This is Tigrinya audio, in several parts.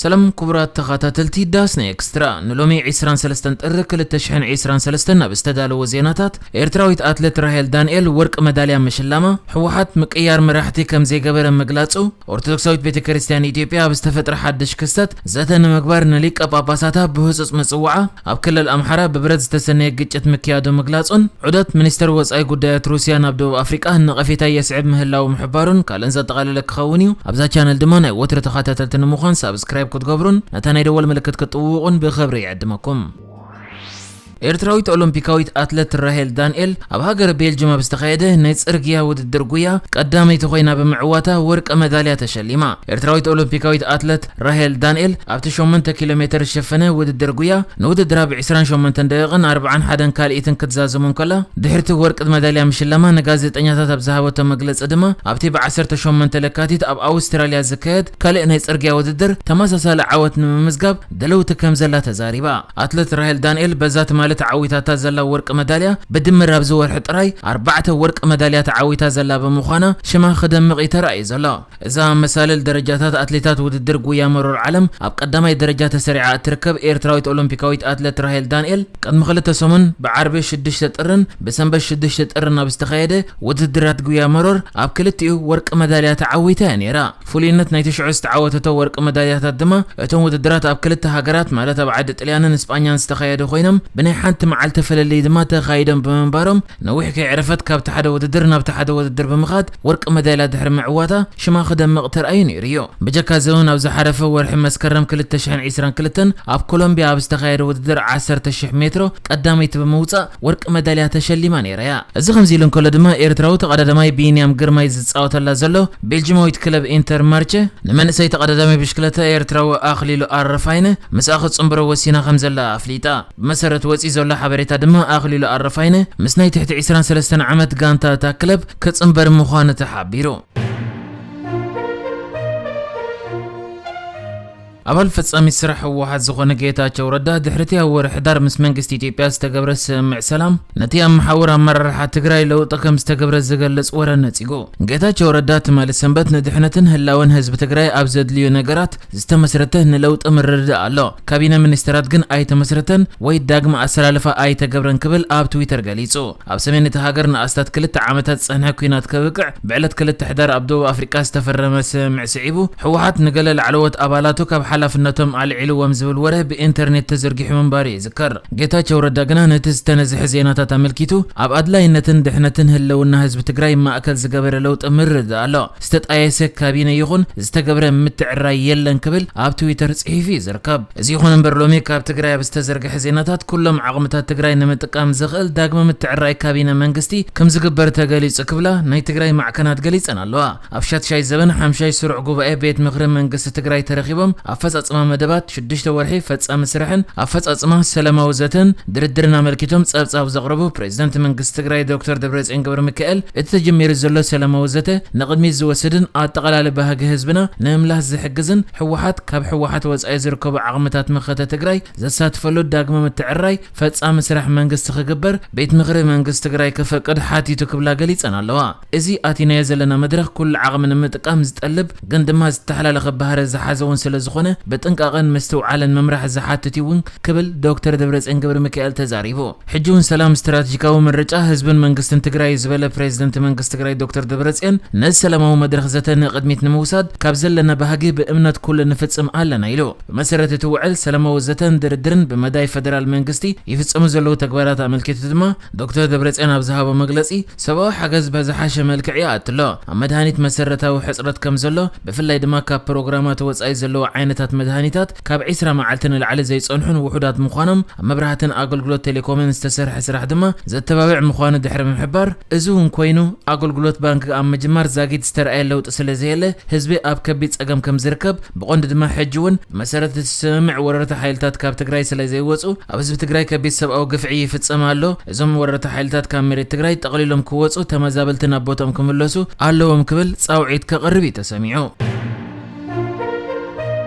ሰላም ክቡራት ተኸታተልቲ ዳስና ኤክስትራ፣ ንሎሚ ዕስራን ሰለስተን ጥሪ ክልተ ሽሕን ዕስራን ሰለስተን ናብ ዝተዳለወ ዜናታት። ኤርትራዊት ኣትሌት ራሄል ዳንኤል ወርቂ መዳልያ ምሽላማ፣ ህወሓት ምቅያር መራሕቲ ከም ዘይገበረ ምግላጹ፣ ኦርቶዶክሳዊት ቤተ ክርስቲያን ኢትዮጵያ ኣብ ዝተፈጥረ ሓድሽ ክስተት ዘተ ንምግባር ንሊቀ ጳጳሳታ ብህጹጽ ምጽዋዓ፣ ኣብ ክልል ኣምሓራ ብብረት ዝተሰነየ ግጭት ምክያዱ ምግላጹን፣ ዑደት ሚኒስተር ወጻኢ ጉዳያት ሩስያ ናብ ደቡብ ኣፍሪቃ ነቐፌታ የስዕብ ምህላዉ ምሕባሩን ካልእን ዘጠቓለለ ክኸውን እዩ። ኣብዛ ቻነል ድማ ናይ ወትሪ ተኸታተልቲ ንምዃን ሳብስክራይብ ክትገብሩን ነታ ናይ ደወል ምልክት ክትጥውቑን ብኽብሪ ይዕድመኩም። ኤርትራዊት ኦሎምፒካዊት ኣትለት ራሄል ዳንኤል ኣብ ሃገረ ቤልጅም ኣብ ዝተኻየደ ናይ ጽርግያ ውድድር ጉያ ቀዳመይቲ ኮይና ብምዕዋታ ወርቂ መዳልያ ተሸሊማ። ኤርትራዊት ኦሎምፒካዊት ኣትለት ራሄል ዳንኤል ኣብቲ ሸሞንተ ኪሎ ሜትር ዝሸፈነ ውድድር ጉያ ንውድድራ ብ ዕስራን ሸሞንተን ደቂቕን ኣርብዓን ሓደን ካልኢትን ክትዛዘም እንከላ፣ ድሕርቲ ወርቂ መዳልያ ምሽላማ ንጋዜጠኛታት ኣብ ዝሃበቶ መግለጺ ድማ፣ ኣብቲ ብ ዓሰርተ ሸሞንተ ለካቲት ኣብ ኣውስትራልያ ዝካየድ ካልእ ናይ ጽርግያ ውድድር ተመሳሳሊ ዓወት ንምምዝጋብ ድልውቲ ከም ዘላ ተዛሪባ። ኣትለት ራሄል ዳንኤል በዛ ትማሊ ተዓዊታታ ዘላ ወርቂ መዳልያ ብድምር ኣብዚ ወርሒ ጥራይ ኣርባዕተ ወርቂ መዳልያ ተዓዊታ ዘላ ብምዃና ሽማ ክደምቕ እዩ ተራእዩ ዘሎ። እዛ መሳልል ደረጃታት ኣትሌታት ውድድር ጉያ መሮር ዓለም ኣብ ቀዳማይ ደረጃ ተሰሪዓ እትርከብ ኤርትራዊት ኦሎምፒካዊት ኣትለት ራሄል ዳንኤል ቅድሚ ክልተ ሰሙን ብዓርቢ ሽዱሽተ ጥርን ብሰንበት ሽዱሽተ ጥርን ኣብ ዝተኻየደ ውድድራት ጉያ መሮር ኣብ ክልቲኡ ወርቂ መዳልያ ተዓዊታ እያ ነይራ። ፍሉይነት ናይቲ ሽዑ ዝተዓወተቶ ወርቂ መዳልያታት ድማ እቶም ውድድራት ኣብ ክልተ ሃገራት ማለት ኣብ ዓዲ ጥልያንን ስጳኛን ዝተኻየዱ ኮይኖም ብናይ ሓንቲ መዓልቲ ፍልልይ ድማ ተኻይዶም ብምንባሮም ነዊሕ ከይዕረፈት ካብቲ ሓደ ውድድር ናብቲ ሓደ ውድድር ብምኻድ ወርቂ መዳልያ ድሕሪ ምዕዋታ ሽማ ክደምቕ ተራእዩ ነይሩ እዩ። ብጀካ እዚ እውን ኣብ ዝሓለፈ ወርሒ መስከረም ክልተ ሽሕን ዕስራን ክልተን ኣብ ኮሎምቢያ ኣብ ዝተኻየደ ውድድር ዓሰርተ ሽሕ ሜትሮ ቀዳመይቲ ብምውጻእ ወርቂ መዳልያ ተሸሊማ ነይራ እያ። እዚ ከምዚ ኢሉ እንከሎ ድማ ኤርትራዊ ተቐዳዳማይ ቢንያም ግርማይ ዝጻወተላ ዘሎ ቤልጅማዊት ክለብ ኢንተር ማርቸ ንመንእሰይ ተቐዳዳማይ ብሽክለታ ኤርትራዊ ኣኽሊሉ ኣረፋይነ ምስኣ ክትጽንብሮ ወሲና ከም ዘላ ኣፍሊጣ። ብመሰረት ወጺኡ ዘሎ ሓበሬታ ድማ ኣኽሊሉ ኣረፋይነ ምስ ናይ ትሕቲ ዕስራን ሰለስተን ዓመት ጋንታ እታ ክለብ ክጽንበር ምዃኑ ተሓቢሩ። ኣባል ፈጻሚ ስራሕ ህወሓት ዝኾነ ጌታቸው ረዳ ድሕሪቲ ኣብ ወርሒ ሕዳር ምስ መንግስቲ ኢትዮጵያ ዝተገብረ ስምምዕ ሰላም ነቲ ኣብ መሓውር ኣመራርሓ ትግራይ ለውጢ ከም ዝተገብረ ዝገልጽ ወረ ነጺጉ። ጌታቸው ረዳ ትማሊ ሰንበት ንድሕነትን ህላወን ህዝቢ ትግራይ ኣብ ዘድልዩ ነገራት ዝተመስረተ ንለውጢ ምርድዳእ ኣሎ። ካቢነ ሚኒስተራት ግን ኣይተመስረተን ወይ ዳግመ ኣሰላልፋ ኣይተገብረን ክብል ኣብ ትዊተር ገሊጹ። ኣብ ሰሜን እቲ ሃገር ንኣስታት ክልተ ዓመታት ዝጸንሐ ኲናት ከብቅዕ ብዕለት ክልተ ሕዳር ኣብ ደቡብ ኣፍሪቃ ዝተፈረመ ስምምዕ ስዒቡ ህወሓት ንገለ ላዕለዎት ኣባላቱ ካብ ሓላፍነቶም ኣልዒልዎም ዝብል ወረ ብኢንተርኔት ተዘርጊሑ ምንባሩ ይዝከር። ጌታቸው ረዳ ግና ነቲ ዝተነዝሐ ዜናታት ኣመልኪቱ ኣብ ኣድላይነትን ድሕነትን ህልውና ህዝቢ ትግራይ ማእከል ዝገበረ ለውጢ ምርድዳእ ኣሎ። ዝተጣየሰ ካቢነ ይኹን ዝተገብረ ምትዕራይ የለን ክብል ኣብ ትዊተር ጽሒፉ እዩ ዝርከብ። እዚ ይኹን እምበር ሎሚ ካብ ትግራይ ኣብ ዝተዘርግሐ ዜናታት ኩሎም ዓቕምታት ትግራይ ንምጥቃም ዝኽእል ዳግመ ምትዕራይ ካቢነ መንግስቲ ከም ዝግበር ተገሊጹ ክብላ ናይ ትግራይ ማዕከናት ገሊጸን ኣለዋ። ኣብ ሻትሻይ ዘበን ሓምሻይ ስሩዕ ጉባኤ ቤት ምኽሪ መንግስቲ ትግራይ ተረኺቦም ኣፈጻጽማ መደባት ሽዱሽተ ወርሒ ፈጻሚ ስራሕን ኣፈጻጽማ ሰላማዊ ዘተን ድርድርን ኣመልኪቶም ጸብጻብ ዘቕረቡ ፕሬዚደንት መንግስቲ ትግራይ ዶክተር ደብረጽዮን ገብረ ሚካኤል፣ እቲ ተጀሚሩ ዘሎ ሰላማዊ ዘተ ንቕድሚት ዝወስድን ኣጠቓላሊ ባህጊ ህዝብና ንምምላስ ዝሕግዝን ህወሓት ካብ ህወሓት ወጻኢ ዝርከቡ ዓቕምታት መኸተ ትግራይ ዘሳትፈሉ ዳግመ ምትዕራይ ፈጻሚ ስራሕ መንግስቲ ክግበር ቤት ምኽሪ መንግስቲ ትግራይ ክፈቅድ ሓቲቱ ክብላ ገሊጸን ኣለዋ። እዚ ኣቲናዮ ዘለና መድረኽ ኩሉ ዓቕሚ ንምጥቃም ዝጠልብ ግን ድማ ዝተሓላለኸ ባህሪ ዝሓዘ እውን ስለ ዝኾነ ብጥንቃቐን ምስትውዓልን ምምራሕ ዝሓትት እዩ እውን ክብል ዶክተር ደብረጽዮን ገብረ ሚካኤል ተዛሪቡ። ሕጂ እውን ሰላም ስትራቴጂካዊ ምርጫ ህዝብን መንግስትን ትግራይ እዩ ዝበለ ፕሬዚደንት መንግስቲ ትግራይ ዶክተር ደብረጽዮን ነዚ ሰላማዊ መድረኽ ዘተ ንቕድሚት ንምውሳድ ካብ ዘለና ባህጊ ብእምነት ኩሉ ንፍጽም ኣለና ኢሉ። ብመሰረት እቲ ውዕል ሰላማዊ ዘተን ድርድርን ብመዳይ ፈደራል መንግስቲ ይፍጸሙ ዘለዉ ተግባራት ኣመልኪቱ ድማ ዶክተር ደብረጽዮን ኣብ ዝሃቦ መግለጺ ሰብኣዊ ሓገዝ በዝሓሸ መልክዕ ይኣቱ ኣሎ። ኣብ መድሃኒት መሰረታዊ ሕጽረት ከም ዘሎ ብፍላይ ድማ ካብ ፕሮግራማት ወጻኢ ዘለዉ ዓይነታት መድሃኒታት ካብ ዕስራ መዓልቲ ንላዕሊ ዘይጸንሑን ውሑዳት ምዃኖም ኣብ መብራህትን ኣገልግሎት ቴሌኮምን ዝተሰርሐ ስራሕ ድማ ዘተባብዕ ምዃኑ ድሕሪ ምሕባር እዚ እውን ኮይኑ ኣገልግሎት ባንክ ኣብ ምጅማር ዛጊት ዝተረኣየ ለውጢ ስለ ዘየለ ህዝቢ ኣብ ከቢድ ጸገም ከም ዝርከብ ብቐንዱ ድማ ሕጂ እውን ብመሰረት እቲ ስምምዕ ወረርቲ ሓይልታት ካብ ትግራይ ስለ ዘይወፁ ኣብ ህዝቢ ትግራይ ከቢድ ሰብኣዊ ግፍዒ ይፍጸም ኣሎ። እዞም ወረርቲ ሓይልታት ካብ መሬት ትግራይ ጠቕሊሎም ክወፁ ተመዛበልቲ ናብ ቦትኦም ክምለሱ ኣለዎም ክብል ጻውዒት ከቕርብ እዩ ተሰሚዑ።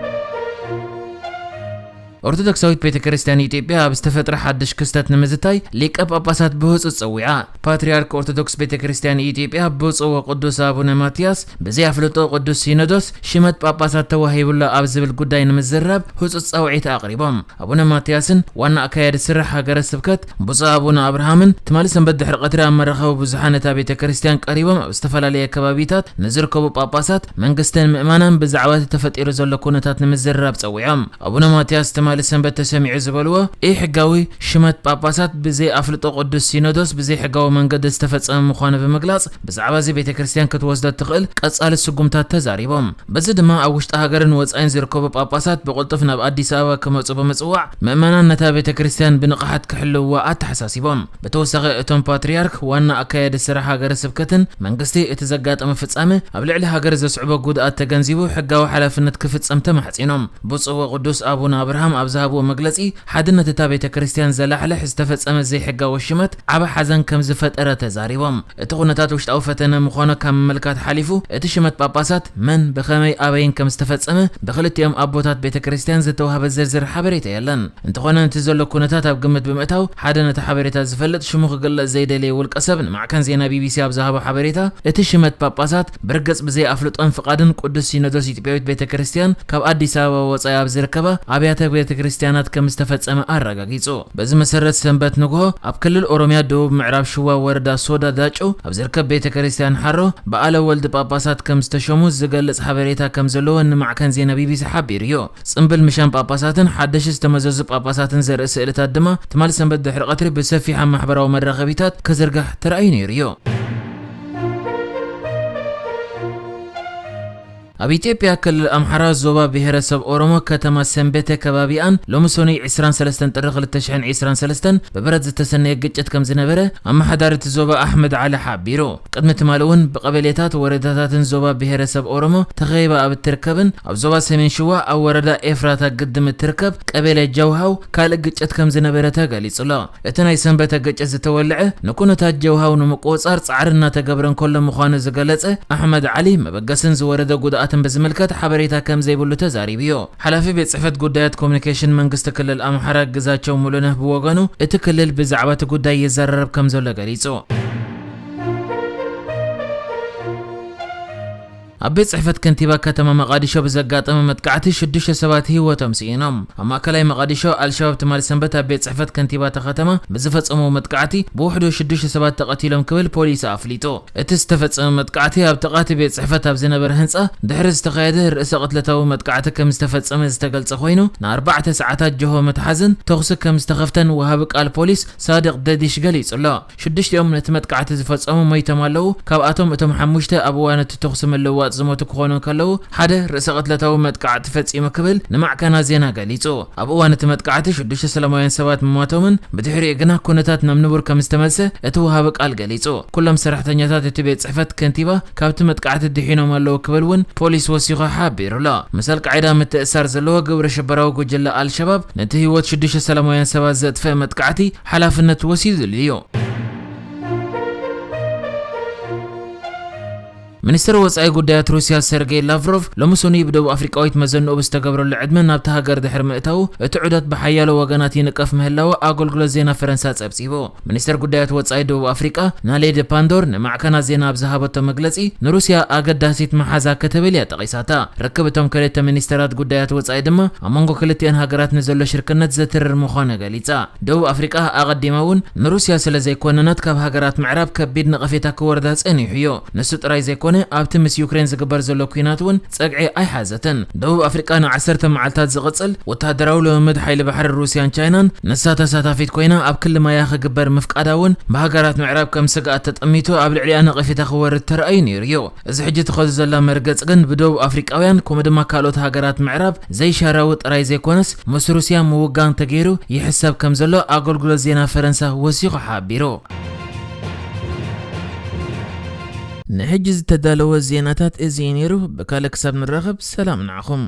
ኦርቶዶክሳዊት ቤተ ክርስቲያን ኢትዮጵያ ኣብ ዝተፈጥረ ሓድሽ ክስተት ንምዝታይ ሊቀ ጳጳሳት ብህጹጽ ጸዊዓ። ፓትርያርክ ኦርቶዶክስ ቤተ ክርስቲያን ኢትዮጵያ ብፁዕ ወቅዱስ ኣቡነ ማትያስ ብዘይ ኣፍልጦ ቅዱስ ሲኖዶስ ሽመት ጳጳሳት ተዋሂቡላ ኣብ ዝብል ጉዳይ ንምዝራብ ህጹጽ ጻውዒት ኣቕሪቦም። ኣቡነ ማትያስን ዋና ኣካያዲ ስራሕ ሃገረ ስብከት ብፁዕ ኣቡነ ኣብርሃምን ትማሊ ሰንበት ድሕሪ ቀትሪ ኣብ መራኸቢ ብዙሓን እታ ቤተ ክርስቲያን ቀሪቦም ኣብ ዝተፈላለየ ከባቢታት ንዝርከቡ ጳጳሳት፣ መንግስትን ምእመናን ብዛዕባ እቲ ተፈጢሩ ዘሎ ኩነታት ንምዝርራብ ጸዊዖም። ኣቡነ ማትያስ ትማሊ ሰንበት ተሰሚዑ ዝበልዎ ኢ ሕጋዊ ሽመት ጳጳሳት ብዘይ ኣፍልጦ ቅዱስ ሲኖዶስ ብዘይ ሕጋዊ መንገዲ ዝተፈጸመ ምዃኑ ብምግላጽ፣ ብዛዕባ እዚ ቤተ ክርስቲያን ክትወስዶ እትኽእል ቀጻሊ ስጉምታት ተዛሪቦም። በዚ ድማ ኣብ ውሽጢ ሃገርን ወጻኢን ዝርከቡ ጳጳሳት ብቕልጡፍ ናብ ኣዲስ ኣበባ ክመጹ ብምጽዋዕ፣ ምእመናን ነታ ቤተ ክርስቲያን ብንቕሓት ክሕልውዋ ኣተሓሳሲቦም። ብተወሳኺ እቶም ፓትርያርክ ዋና ኣካያዲ ስራሕ ሃገረ ስብከትን መንግስቲ እቲ ዘጋጠመ ፍጻመ ኣብ ልዕሊ ሃገር ዘስዕቦ ጉድኣት ተገንዚቡ ሕጋዊ ሓላፍነት ክፍጸም ተማሕጺኖም። ብፁዕ ወቅዱስ ኣቡነ ኣብርሃም ኣብ ዝሃብዎ መግለጺ፣ ሓድነት እታ ቤተ ክርስቲያን ዘላሕልሕ ዝተፈጸመ ዘይሕጋዊ ሽመት ዓቢ ሓዘን ከም ዝፈጠረ ተዛሪቦም። እቲ ኩነታት ውሽጣዊ ፈተነ ምዃኑ ካብ ምምልካት ሓሊፉ፣ እቲ ሽመት ጳጳሳት መን፣ ብኸመይ፣ ኣበይን ከም ዝተፈጸመ ብክልቲኦም ኣቦታት ቤተ ክርስቲያን ዝተዋህበ ዝርዝር ሓበሬታ የለን። እንተኾነ፣ ነቲ ዘሎ ኩነታት ኣብ ግምት ብምእታው፣ ሓደ ነቲ ሓበሬታ ዝፈልጥ ሽሙ ክግለጽ ዘይደለየ ውልቀ ሰብ ንማዕከን ዜና ቢቢሲ ኣብ ዝሃቦ ሓበሬታ፣ እቲ ሽመት ጳጳሳት ብርግጽ ብዘይ ኣፍልጦን ፍቓድን ቅዱስ ሲኖዶስ ኢትዮጵያዊት ቤተ ክርስቲያን ካብ ኣዲስ ኣበባ ወጻኢ ኣብ ዝርከባ ኣብያተ ቤተ ክርስቲያናት ከም ዝተፈጸመ ኣረጋጊጹ። በዚ መሰረት ሰንበት ንግሆ ኣብ ክልል ኦሮምያ ደቡብ ምዕራብ ሽዋ ወረዳ ሶዳ ዳጮ ኣብ ዝርከብ ቤተ ክርስቲያን ሓሮ በዓለ ወልድ ጳጳሳት ከም ዝተሸሙ ዝገልጽ ሓበሬታ ከም ዘለዎ ንማዕከን ዜና ቢቢሲ ሓቢሩ እዩ። ጽምብል ምሻን ጳጳሳትን ሓደሽ ዝተመዘዙ ጳጳሳትን ዘርኢ ስእልታት ድማ ትማሊ ሰንበት ድሕሪ ቀትሪ ብሰፊሕ ኣብ ማሕበራዊ መራኸቢታት ክዝርጋሕ ተራእዩ ነይሩ እዩ። ኣብ ኢትዮጵያ ክልል ኣምሓራ ዞባ ብሔረሰብ ኦሮሞ ከተማ ሰንበተ ከባቢኣን ሎሚ ሰኑይ ዕስራን ሰለስተን ጥሪ ክልተ ሽሕን ዕስራን ሰለስተን ብብረት ዝተሰነየ ግጭት ከም ዝነበረ ኣመሓዳሪ እቲ ዞባ ኣሕመድ ዓሊ ሓቢሩ። ቅድሚ ትማሊ እውን ብቀበሌታት ወረዳታትን ዞባ ብሔረሰብ ኦሮሞ ተኸቢባ ኣብ እትርከብን ኣብ ዞባ ሰሜን ሽዋ ኣብ ወረዳ ኤፍራታ ግድም እትርከብ ቀበሌ ጀውሃው ካልእ ግጭት ከም ዝነበረ ተገሊጹ ኣሎ። እቲ ናይ ሰንበተ ግጭት ዝተወልዐ ንኩነታት ጀውሃው ንምቁጽጻር ጻዕሪ እናተገብረ እንከሎ ምዃኑ ዝገለጸ ኣሕመድ ዓሊ፣ መበገስን ዝወረደ ጉድኣትን ብዝምልከት ሓበሬታ ከም ዘይብሉ ተዛሪቡ እዩ። ሓላፊ ቤት ጽሕፈት ጉዳያት ኮሙኒኬሽን መንግስቲ ክልል ኣምሓራ ግዛቸው ሙሉነህ ብወገኑ፣ እቲ ክልል ብዛዕባ እቲ ጉዳይ ይዘራረብ ከም ዘሎ ገሊጹ። ኣብ ቤት ጽሕፈት ከንቲባ ከተማ መቓዲሾ ብዘጋጠመ መጥቃዕቲ ሽዱሽተ ሰባት ህይወቶም ስኢኖም። ኣብ ማእከላይ መቓዲሾ ኣልሸባብ ትማሊ ሰንበት ኣብ ቤት ጽሕፈት ከንቲባ እታ ከተማ ብዝፈጸሞ መጥቃዕቲ ብውሕዱ ሽዱሽተ ሰባት ተቐቲሎም ክብል ፖሊስ ኣፍሊጡ። እቲ ዝተፈጸመ መጥቃዕቲ ኣብ ጥቓ እቲ ቤት ጽሕፈት ኣብ ዝነበረ ህንጻ ድሕሪ ዝተኻየደ ርእሰ ቅትለታዊ መጥቃዕቲ ከም ዝተፈጸመ ዝተገልጸ ኮይኑ፣ ንኣርባዕተ ሰዓታት ጀሆ ምትሓዝን ተኹሲ ከም ዝተኸፍተን ወሃቢ ቃል ፖሊስ ሳዲቕ ደዲሽ ገሊጹ ኣሎ። ሽዱሽቲኦም ነቲ መጥቃዕቲ ዝፈጸሙ ሞይቶም ኣለዉ። ካብኣቶም እቶም ሓሙሽተ ኣብ እዋን እቲ ተኹሲ ምልውዋጥ ዝሞቱ ክኾኑ እንከለዉ፣ ሓደ ርእሰ ቅትለታዊ መጥቃዕቲ ፈጺሙ ክብል ንማዕከናት ዜና ገሊጹ። ኣብ እዋን እቲ መጥቃዕቲ ሽዱሽተ ሰላማውያን ሰባት ምሟቶምን ብድሕሪኡ ግና ኩነታት ናብ ንቡር ከም ዝተመልሰ እቲ ወሃቢ ቃል ገሊጹ። ኩሎም ሰራሕተኛታት እቲ ቤት ጽሕፈት ከንቲባ ካብቲ መጥቃዕቲ ድሒኖም ኣለዉ ክብል እውን ፖሊስ ወሲኹ ሓቢሩ ኣሎ። ምስ ኣልቃዒዳ ምትእስሳር ዘለዎ ግብረ ሽበራዊ ጉጅለ ኣልሸባብ ነቲ ህይወት ሽዱሽተ ሰላማውያን ሰባት ዘጥፍአ መጥቃዕቲ ሓላፍነት ወሲዱሉ እዩ። ሚኒስትር ወጻኢ ጉዳያት ሩስያ ሰርጌይ ላቭሮቭ ሎሚ ሰኑይ ብደቡብ ኣፍሪቃዊት መዘንኡ ብዝተገብረሉ ዕድመ ናብቲ ሃገር ድሕሪ ምእታዉ፣ እቲ ዑደት ብሓያሎ ወገናት ይንቀፍ ምህላዉ ኣገልግሎት ዜና ፈረንሳ ጸብጺቡ። ሚኒስትር ጉዳያት ወጻኢ ደቡብ ኣፍሪቃ ናሌዲ ፓንዶር ንማዕከናት ዜና ኣብ ዝሃበቶ መግለጺ፣ ንሩስያ ኣገዳሲት መሓዛ ክትብል እያ ጠቒሳታ። ርክብ እቶም ክልተ ሚኒስተራት ጉዳያት ወጻኢ ድማ ኣብ መንጎ ክልቲኣን ሃገራት ንዘሎ ሽርክነት ዘትርር ምዃኑ ገሊጻ። ደቡብ ኣፍሪቃ ኣቐዲማ እውን ንሩስያ ስለ ዘይኮነነት ካብ ሃገራት ምዕራብ ከቢድ ነቐፌታ ክወርዳ ጸኒሑ እዩ። ንሱ ጥራይ ዘይኮነ፣ ኣብቲ ምስ ዩክሬን ዝግበር ዘሎ ኲናት እውን ጸግዒ ኣይሓዘትን። ደቡብ ኣፍሪቃ ንዓሰርተ መዓልታት ዝቕጽል ወተሃደራዊ ልምምድ ሓይሊ ባሕሪ ሩስያን ቻይናን ንሳ ተሳታፊት ኮይና ኣብ ክሊ ማያ ክግበር ምፍቃዳ እውን ብሃገራት ምዕራብ ከም ስግኣት ተጠሚቱ ኣብ ልዕሊኣ ነቐፌታ ክወርድ ተራእዩ ነይሩ እዩ። እዚ ሕጂ ትኸዱ ዘላ መርገጽ ግን ብደቡብ ኣፍሪቃውያን ከምኡ ድማ ካልኦት ሃገራት ምዕራብ ዘይሻራዊ ጥራይ ዘይኮነስ፣ ምስ ሩስያ ምውጋን ተገይሩ ይሕሰብ ከም ዘሎ ኣገልግሎት ዜና ፈረንሳ ወሲኹ ሓቢሩ። ንሕጂ ዝተዳለወ ዜናታት እዚ እዩ ነይሩ። ብካልእ ክሳብ ንራኸብ ሰላም ንዓኹም።